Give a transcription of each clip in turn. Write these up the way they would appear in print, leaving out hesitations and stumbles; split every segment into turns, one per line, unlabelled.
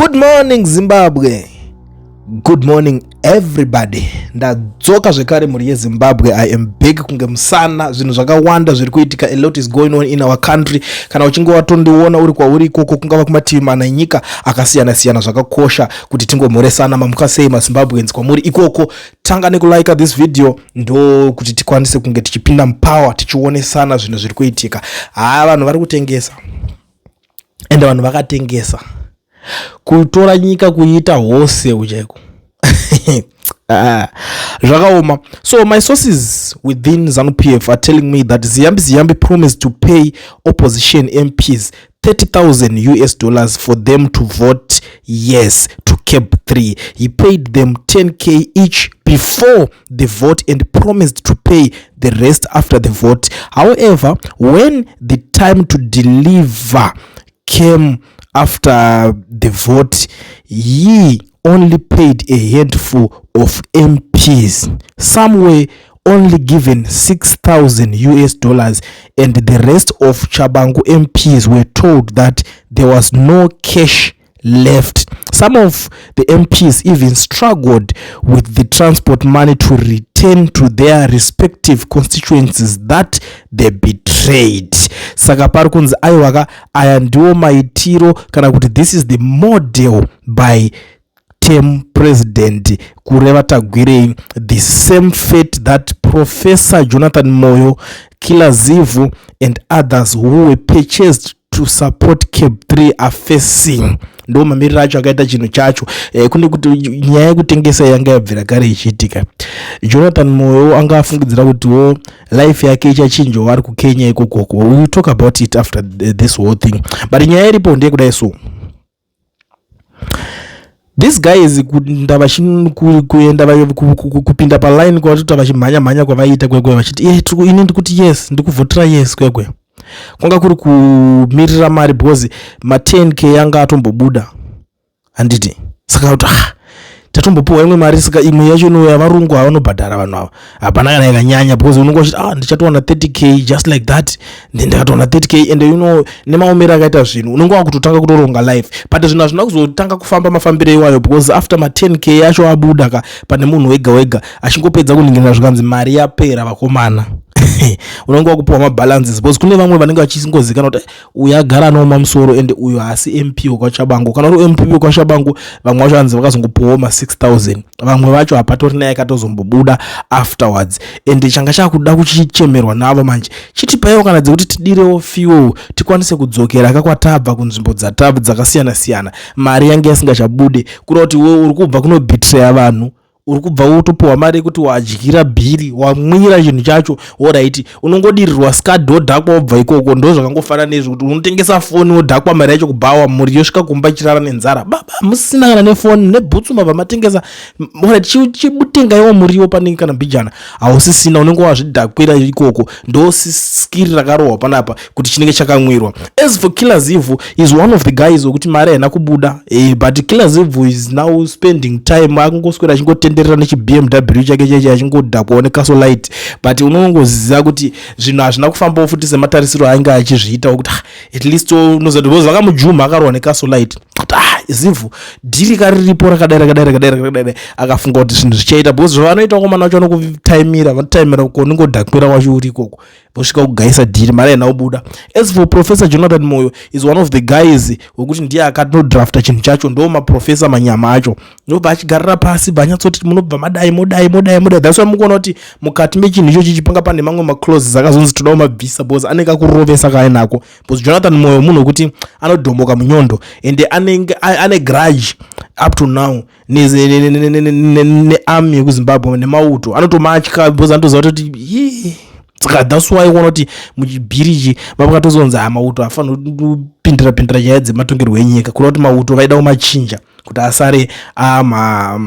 Good morning Zimbabwe. Good morning everybody. Ndadzoka zvekare mhuri yeZimbabwe. I am back kunge musana. Zvinhu zvakawanda zviri kuitika. A lot is going on in our country. Kana uchinge watondiona uri kwauri ikoko, kungava kumativi mana enyika akasiyana siyana, zvakakosha kuti tingomhoresana. Mamuka sei maZimbabweans kwamuri ikoko? Tanga nekulike this video ndo kuti tikwanise kunge tichipinda mupower, tichionesana zvinhu zviri kuitika. Haa, vanhu vari kutengesa, ende vanhu vakatengesa kutora nyika kuiita hose chaiko. Ah, zvakaoma. So my sources within ZANU PF are telling me that Ziyambi Ziyambi promised to pay opposition MPs US$30,000 for them to vote yes to CAB 3. He paid them 10K each before the vote and promised to pay the rest after the vote. However, when the time to deliver came after the vote, he only paid a handful of MPs. Some were only given US$6,000 and the rest of Tshabangu MPs were told that there was no cash left. Some of the MPs even struggled with the transport money to return to their respective constituencies that they betrayed. Saka pari kunzi aiwaka, aya ndiwo maitiro, kana kuti this is the model by term president, kureva Tagwirei. The same fate that Professor Jonathan Moyo, Killer Zivhu and others who were purchased to support CAB 3 are facing. Ndo mamiriro acho akaita chinhu chacho. Kune kuti nyaya yekutengesa yanga yabvira kare ichiitika. Jonathan Moyo anga afungidzira kutiwo life yake ichachinjawo ari kuKenya ikokoko. We will talk about it after this whole thing, but nyaya iripo ndeyekudai. So these guys kuenda kuenda kupinda paline kwavatoita vachimhanya mhanya kwavaiita kwekwe, vachiti, "Eh, ini ndikuti yes, ndikuvhotera yes," kwekwe kwanga kuri kumirira mari, because ma10K anga atombobuda, handiti? Saka kuti, ah, tatombopiwa imwe mari, saka imwe yacho inouya. Varungu havanobhadhara vanhu ava, hapana kana yakanyanya, because unonge uchiti, "Ah, ndichatowana 30K just like that." Then ndakatowana 30K, and nemaomero akaita zvinhu, unonge wakutotanga kutoronga life. But zvinhu hazvina kuzotanga kufamba mafambiro iwayo, because after ma10K acho abuda ka, pane munhu wega wega achingopedza kuningirira, zvikanzi mari yapera vakomana. Unonge wakupiwa mabalances, because kune vamwe vanenge vachingozikanwa kuti, "Eh, uyu agara anooma musoro, ende uyu haasi MP wekwaTshabangu." Kana uri MP wekwaTshabangu, vamwe vacho hanzi vakazongopiwawo ma6000, vamwe vacho hapatorina yakatozombobuda afterwards. Ende changa chakuda kuchichemerwa navo manje, chitipaiwo kana dzekuti tidirewo fuel, tikwanise kudzokera kakwatabva, kunzvimbo dzatabva dzakasiyana siyana. Mari yange yasingachabude, kureva kuti iwe uri kubva kunobhitreya vanhu, uri kubva wotopiwa mari yekuti wadyira bhiri, wamwira chinhu chacho. Alright, unongodirirwa skadhi, wodhakwa, wobva ikoko. Ndo zvakangofanana nezvo kuti unotengesa foni, wodhakwa mari yacho kubhawa, mhuri yosvika kumba ichirara nenzara. Baba, musina kana nefoni nebhutsu, mabva matengesa. Alright, chibutengaiwo muriwo panenge kana mbijana, hausisina, unenge wazvidhakwira ikoko. Ndo skiri rakarohwa panapa kuti chinenge chakamwirwa. As for Killer Zivhu, is one of the guys wekuti mari haina kubuda, but Killer Zivhu is now spending time akungoswera achingotenderera nechiBMW chake cheche, achingodhakwawo neCastle Lite. But unongoziva kuti zvinhu hazvina kufambawo futi sematarisiro ainge achizviitawo, kuti, ah, at least unoziva kuti because vakamujuma akarohwa neCastle Lite, kuti, "Ah, Zivhu, dhiri kariripo rakadai, rakadai, rakadai, rakadai." Akafunga kuti zvinhu zvichaita, because zvavanoita vakomana vacho, vanokutaimira, vanotaimira konongodhakwira wacho uri ikoko, vosvika kugaisa dhiri, mari haina kubuda. As for Professor Jonathan Moyo, is one of the guys wekuti ndiye akatodrafta chinhu chacho. Ndo maprofesa manyama acho, ndobva achigarira pasi, bva anyatsoti, "Munobva madai, modai, modai, modai." That's why mukuona kuti mukati mechinhu ichochi chipanga pane mamwe maclauses akazonzi toda kumabvisa, because anenge akurovesa kaainako, because Jonathan Moyo munhu wekuti anodhomoka munyondo, ende anenge ane grudge up to now nearmy yekuZimbabwe, nemauto anotomatya, because anotoziva kuti yee. Saka that's why uona kuti muchibhiri ichi vavakatozonzi, ha, mauto afanira kupindira pindira nyaya dzematongerwo enyika, kureva kuti mauto vaida kumachinja kuti asare ama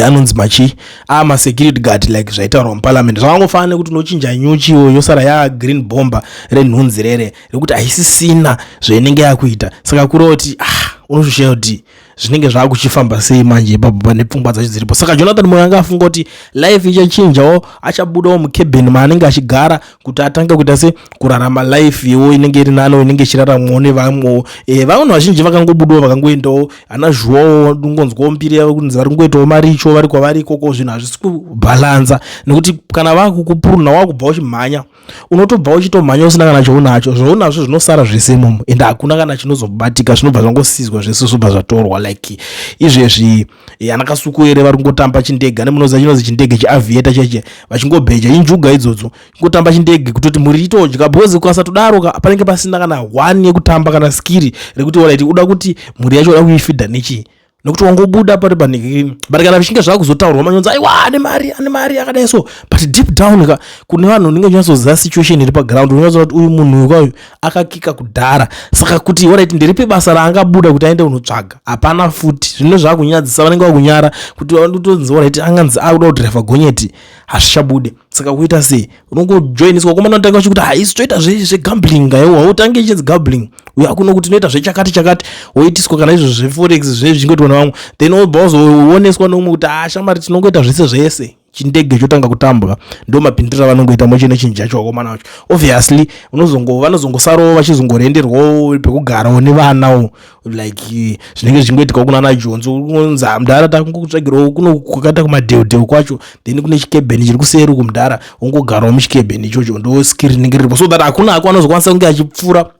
anonzi machi amasecurity guard, like zvaitaurwa muparliament. Zvakangofanana nekuti unochinja nyuchiwo, yosara yagreen bomber renhunzi rere rekuti haisisina zvainenge yakuita. Saka kureva kuti, ah, unotoshaya kuti Zvinenge zvakuchifamba sei manje ipapo pane pfungwa dzacho dziripo? Saka Jonathan Moyo anga afunga kuti life ichachinjawo, achabudawo mucabin maanenge achigara kuti atange kuita se kurarama life iwo inenge iri nano, inenge ichiraramwawo nevamwewo. Vanhu vazhinji vakangobudawo, vakangoendawo ana Zhuwawo, ungonzwawo mbiri yavo kunzi vari kungoitawo maricho vari kwavari ikoko. Zvinhu hazvisi kubhalanza nekuti kana vakukupuruna wakubva uchimhanya, unotobva uchitomhanya usina kana chaunacho. Zvaunazvo zvinosara zvese imomo, ende hakuna kana chinozobatika, zvinobva zvangosizwa zvese, zvobva zvatorwa. Like izvezvi ana Kasukuwere vari kungotamba chindege, ane munoziva chinonzi chindege chiaviator cheche, vachingobheja injuga idzodzo, kungotamba chindege kutoti mhuri itodya, because ukasatodaro panenge pasina kana one yekutamba kana skiri rekuti alright, uda kuti mhuri yacho uda kuifidha nechii, nekuti wangobuda pari panhikini. But kana zvichinge zvakuzotaurwa manyonzi, aiwa, ane mari, ane mari akadai so, but deep down ka kune vanhu unenge uchinyatsoziva situation iri paground, unonyatsoona kuti uyu munhu uyu kauyu akakika kudhara. Saka kuti alright, nderipi basa raangabuda kuti aende kunotsvaga? Hapana futi. Zvino zvakunyadzisa, vanenge vakunyara kuti vandotonzi alright, anganzi akuda kudhiraivha gonyeti, hazvichabude. Saka kuita sei? Unongojoiniswa komana, unotanga uchikuti haisi toita zvegambling, aiwa, utange ichinzi gambling, uyo akuno kuti unoita zvechakati chakati, woitiswa kana izvo zveforex zve zvichingoitwa nevamwe, then wobva wazooneswa neumwe kuti ah, shamari, tinongoita zvese zvese, chindege chotanga kutambwa. Ndo mapindiro avanongoita mochine chinhu chacho. Vakomana vacho obviously vanozongosarawo vachizongorenderwawo pekugarawo nevanawo, like zvinenge zvichingoitikawo kuna ana Jonzo, unonzi mudhara, takungokutsvagirawo kuno kwakaita kumadheudheu kwacho, then kune chikebheni chiri kuseri uku, mudhara, wongogarawo muchikebheni ichocho. Ndo skiri rinenge riripo, so that hakuna hako anozokwanisa kunge achipfuura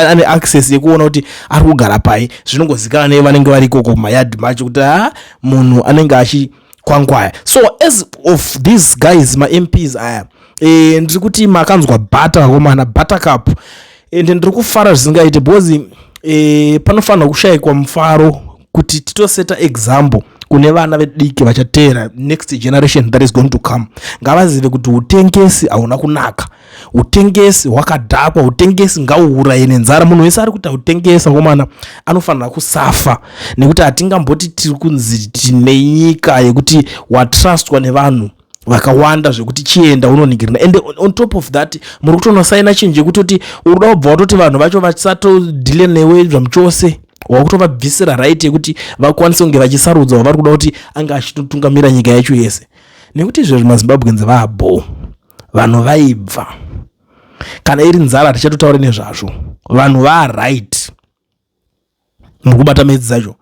ane access yekuona kuti ari kugara pai. Zvinongozikanwa nevanenge vari ikoko mumayadhi macho kuti ha, munhu anenge achikwangwaya. So as of these guys, maMPs aya, ndiri kuti makanzwa bhata, vakomana, buttercup, ende ndiri kufara zvisingaite because panofanirwa kushayikwa mufaro kuti titoseta example kune vana vediki vachateera, next generation that is going to come. Ngavazive kuti utengesi hauna kunaka, utengesi hwakadhakwa, utengesi ngauuraye nenzara. Munhu wese ari kuita utengesa, komana, anofanira kusafa, nekuti hatingamboti tiri kunzi tine nyika yekuti watrustwa nevanhu vakawanda zvekuti chienda unoningirina, and on top of that muri kutonosaina chinhu chekutoti uri kuda kubva watoti vanhu vacho vasatodhile newe zvamuchose. Wakutovabvisira right yekuti vakwanise kunge vachisarudza wavari kuda kuti ange achitotungamira nyika yacho yese, nekuti izvezvi maZimbabweans vaabho, vanhu vaibva. Kana iri nzara tichatotaura nezvazvo. Vanhu varight mukubata medzi dzacho.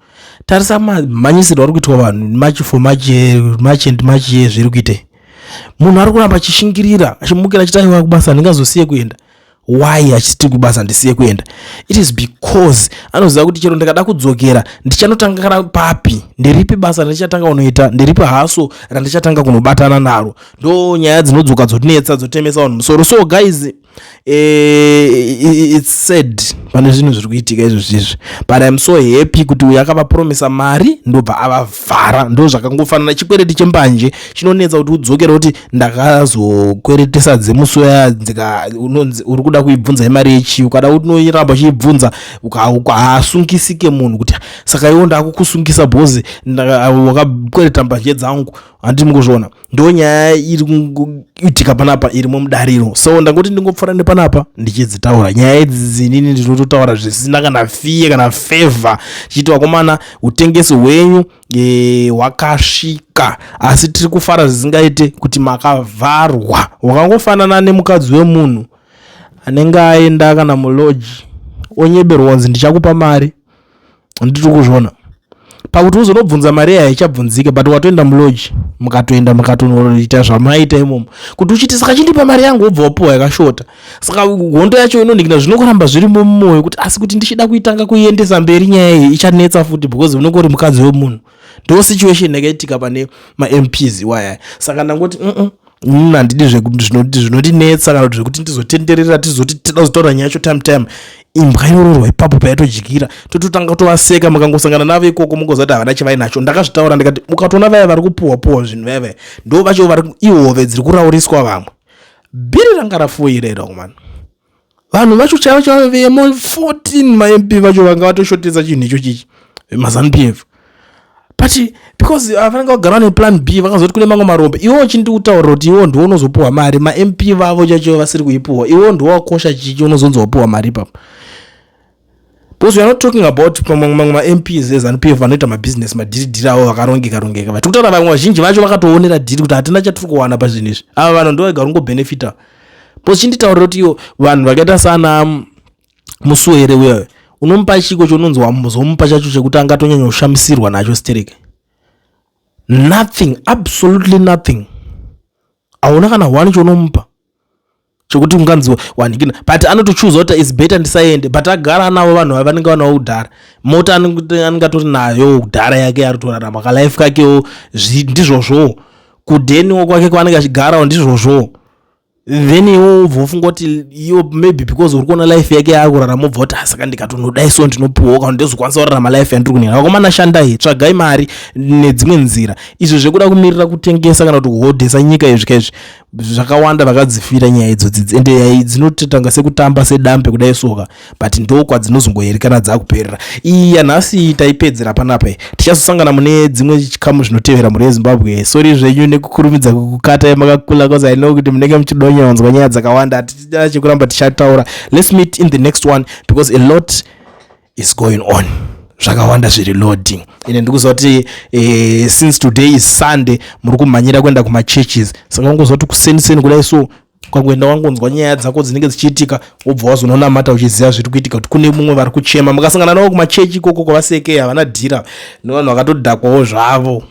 Tarisa mamhanyisirwo ari kuitwa vanhu, march for march, march and march, zviri kuite munhu ari kuramba achishingirira, achimukira, achiti aiwa, kubasa handingazosiye kuenda. Why achiti kubasa ndisiye kuenda? It is because anoziva kuti chero ndikada kudzokera ndichanotanga kana papi, nderipi basa randichatanga kunoita, nderipi haso randichatanga kunobatana naro? Ndo nyaya dzinodzoka dzotinetsa, dzotemesa vanhu musoro. So guys, it's sad pane zvinhu zviri kuitika izvo zvizvi, but I'm so happy kuti uyu akavapromisa mari ndobva avavhara. Ndo zvakangofanana chikwereti chembanje chinonetsa kuti udzokere kuti ndakazokweretesa dzemusoya dzika unonzi uri kuda kuibvunza imari yechii. Ukada unoiramba uchiibvunza, haasungisike munhu kuti saka iwo ndakukusungisa bhozi wakakwereta mbanje dzangu. Handiti mukuzviona? Ndo nyaya iri kuitika panapa irimo mudariro. So ndangoti ndingopfuura nepanapa ndichidzitaura nyaya idzi. Zinini ndinototaura zvisina kana fear kana favor, chiiti vakomana, utengesi hwenyu hwakasvika, asi tiri kufara zvisingaite kuti makavharwa. Wakangofanana nemukadzi wemunhu anenge aenda kana mulodge, onyeberwa kunzi ndichakupa mari. Ndiri kuzviona pakuti uzonobvunza mari iya haichabvunzike, but watoenda mulodge, mukatoenda mukatonoita zvamaita imomo, kuti uchiti saka chindipa mari yangu, wobva wapuwa yakashota. Saka hondo yacho inonikina zvinokuramba zvirimo mumwoyo kuti asi kuti ndichida kuitanga kuiendesa mberi nyaya iyi ichanetsa futi, because unenge uri mukadzi wemunhu. Ndo situation yakaitika pane maMPs iwaya. Saka ndangoti handidi zvinondinetsa kana kuti zvekuti ndizotenderera tizoti tida kuzotaura nyaya yacho time time. Imbwa inororwa ipapo payatodyira, tototanga tovaseka. Mukangosangana navo ikoko mungozati havana chavainacho. Ndakazvitaura ndikati mukatoona vaya vari kupuhwa puhwa zvinhu vaya vaya, ndo vacho vari ihove dziri kurauriswa vamwe. Bhiri ranga rafoirera kumana vanhu vacho chaivo chaivo vemo 14 maMP vacho vanga vatoshotesa chinhu icho chichi maZANU PF, but because vanenge vagara neplan B, vakazoti kune mamwe marombe. Iwo uchindikutaurira kuti iwo ndiwo unozopuhwa mari, maMP vavo chacho vasiri kuipuhwa, iwo ndiwo wakosha chichi unozonzi wapuhwa mari ipapo. Because we are not talking about mamwe maMPs eZANU PF vanoita mabusiness, madhiridhiri avo vakarongeka rongeka. Vatiri kutaura vamwe vazhinji vacho vakatoonera dhiri kuti hatina chatiri kuwana pazvinhu izvi. Ava vanhu ndo vega ringobhenefita. Because chinditaurira kuti iwo vanhu vakaita sana Musuwere uyoyo, unomupa chiko chaunonzi wazomupa chacho chekuti angatonyanya kushamisirwa nacho stereke? Nothing, absolutely nothing. Hauna kana one chaunomupa chekuti unganzi wanikina, but anotochuza kuti is better ndisaende. But agara anavo vanhu ava vanenge vanavo kudhara, mota anenge atori nayo kudhara yake, ari kutorarama kalife kakewo. Ndizvozvowo kudheniwo kwake kwaanenge achigarawo, ndizvozvowo. Then iwo ubva ufunga kuti iyo maybe because uri kuona life yake yaakurarama, ubva kuti, ah, saka ndikatonodai so ndinopuwawo kana ndizokwanisa kurarama life yandiri kunena. Vakomana, shandai, tsvagai mari nedzimwe nzira. Izvo zvekuda kumirira kutengesa kana kuti kuhodhesa nyika izvi kaizvi, zvakawanda vakadzifira nyaya idzodzi, ende dzinototanga sekutamba sedambe kudai soka, but ndo kwadzinozongoerekana dzakuperera. Iyi yanhasi taipedzera panapa. Tichazosangana mune dzimwe chikamu zvinotevera. Mhuri yeZimbabwe, sorry zvenyu nekukurumidza kukukata makakula, cause I know kuti munenge muchidonyonzwa nyaya dzakawanda. Hatichina chekuramba tichataura. Let's meet in the next one, because a lot is going on, zvakawanda zviri loading. Ine ndikuziva kuti since today is Sunday, muri kumhanyira kuenda kumachurches, saka ungoziva kuti kuseniseni kudai so ukangoenda wangonzwa nyaya dzako dzinenge dzichiitika, wobva wazononamata uchiziva zviri kuitika, kuti kune mumwe vari kuchema. Mukasangana navo kumachechi ikoko kwavasekei, havana dhira nevanhu vakatodhakwawo zvavo.